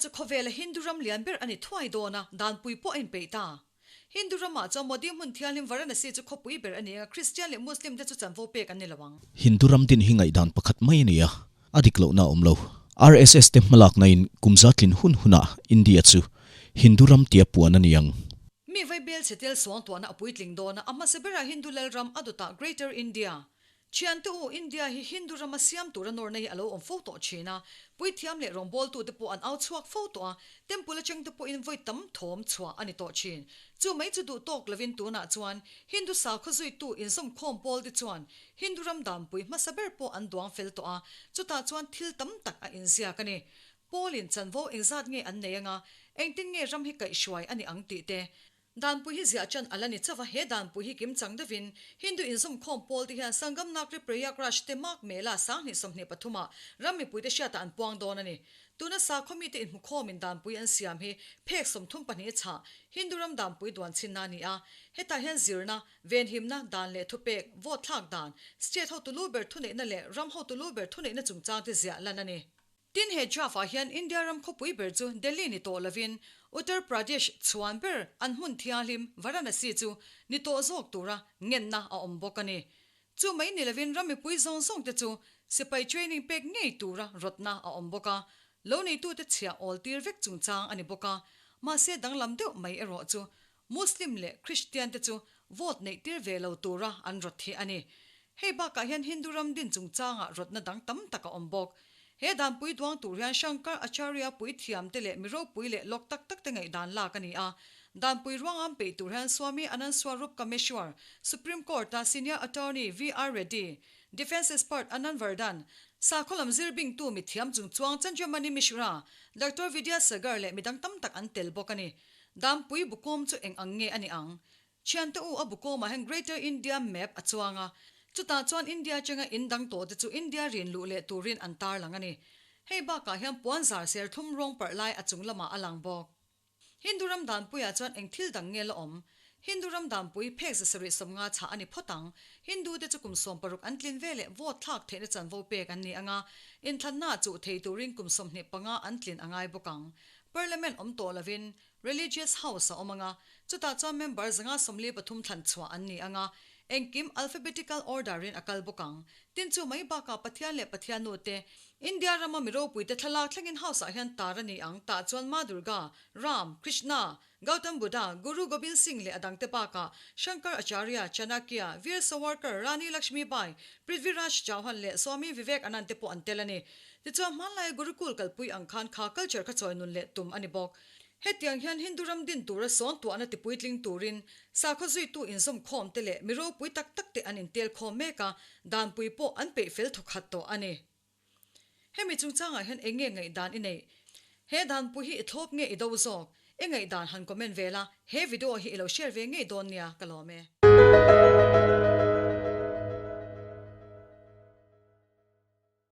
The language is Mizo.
chu khawvela Hindu ram lian ber a ni thuai dawn a, danpui pawh a inpeih ta. Hindu ramah chuan Modi hmun thianghlim Varanasi chu khawpui ber a ni a, Kristian leh Muslim te chu chanvo pek an ni lo ang. Hindu ram din hi ngaihdan pakhat mai a ni a, a dik lohna a awm lo. RSS te hmalaknain kum zatlin hun hunah India chu Hindu ram tia puan a ni ang. Mi vaibel chhe tel suangtuahna a puitling dawn a, a hmasa berah Hindu lalram a dawtah Greater India. Thiante u, India hi Hindu rama siam tura nawrna hi a lo awm fo tawh thin a, puithiam leh rawngbawltute pawh an au chhuak fo tawh a, temple atangte pawhin vawi tam thawm chhuah a ni tawh thin. Chu mai chu duh tawk lovin tunah chuan Hindu sakhaw zuitu inzawmkhawm pawlte chuan Hindu ram danpui hmasa ber pawh an duang fel tawh a, chutah chuan thil tam tak a inziak a ni. Pawlin chanvo engzat nge an nei anga, engtin nge ram hi kaihhruai a ni ang tih te, Danpui hi ziah chan a la ni chauh a, he danpui hi kim chang deuhin Hindu inzawmkhawm pawl te hian Sangam Nagri Prayagraj te Magh Mela 2023 ah ram mipuite hriatah an puang dawn a ni. Tuna sakhaw mite inhmukhawmin danpui an siam hi phek 32 chhah Hindu ram danpui duan chhinna a ni a, hetah hian zirna, venhimna, dan leh thupek, vote thlak dan, state hotu lu ber thuneihna leh ram hotu lu ber thuneihna chungchang te ziah lan a ni. Tin, he draft ah hian India ram khawpui ber chu Delhi ni tawh lovin Uttar Pradesh chhuan ber an hmun thianghlim Varanasi chu ni tawh zawk tura ngenna a awm bawk a ni. Chu mai ni lovin ram mipui zawng zawng te chu sipai training pek ngei tura rawtna a awm bawk a, lo neitute chhiah awl tir vek chungchang a ni bawk a. Mahse danglam deuh mai erawh chu Muslim leh Christian te chu vote neih tir ve lo tura an rawt hi a ni. Hei bakah hian Hindu ram din chungchangah rawtna dang tam tak a awm bawk. He danpui duang tur hian Shankar Acharya puithiam te leh mi ropui leh lawk tak tak te ngaihdan lak a ni a. Danpui ruangam peih tur hian Swami Anand Swarup Kameshwar, Supreme Court-a Senior Attorney VR Reddy, Defence Expert Anand Vardhan, sakhaw lam zir bingtu mithiam chungchuang Chandramani Mishra, Doctor Vidya Sagar leh midang tam tak an tel bawk a ni. Dampui bukawm chu eng ang nge a ni ang? Thiante u a bukawmah hian Greater India map a chuang a, chutah chuan India atanga in dang tawh te chu India rin luh leh turin an tarlang a ni. Hei bakah hian puan zar ser thlum rawng parh lai a chung lamah a lang bawk. Hindu ram danpuiah chuan eng thil dang nge la awm? Hindu ram danpui phek 750 chhah a ni phawt ang. Hindu te chu kum 60 an tlin veleh vote thlak theihna chanvo pek an ni ang a, inthlanna chuh thei turin kum 25 an tlin a ngai bawk ang. Parliament awm tawh lovin Religious House a awm ang a, chutah chuan member 143 thlan chhuah an ni ang a, engkim alphabetical order in a kal bawk ang. Tin chu mai bakah Pathian leh Pathiannu te, India rama mi ropuite thlalak thlengin House ah hian tar a ni ang, tah chuan Ma Durga, Ram, Krishna, Gautam Buddha, Guru Gobind Singh leh a dangte bakah Shankar Acharya, Chanakya, Veer Sawarkar, Rani Lakshmi Bai, Prithviraj Chauhan leh Swami Vivekanand te pawh an tel a ni. Tichuan hmanlaia Gurukul kalpui ang khan kha culture kha chawi nun leh tum a ni bawk. Hetiang hian Hindu ram din tura sawn tuahna tipuitling turin sakhaw zuitu inzawmkhawm te leh mi ropui tak tak te an intel khawm mek a, danpui pawh an peih fel thawkhat tawh a ni. Hemi chungchangah hian eng nge ngaihdan i neih? He danpui hi i thlawp nge i do zawk? I ngaihdan han comment ve la, he video hi i lo share ve ngei dawn nia ka lawm e.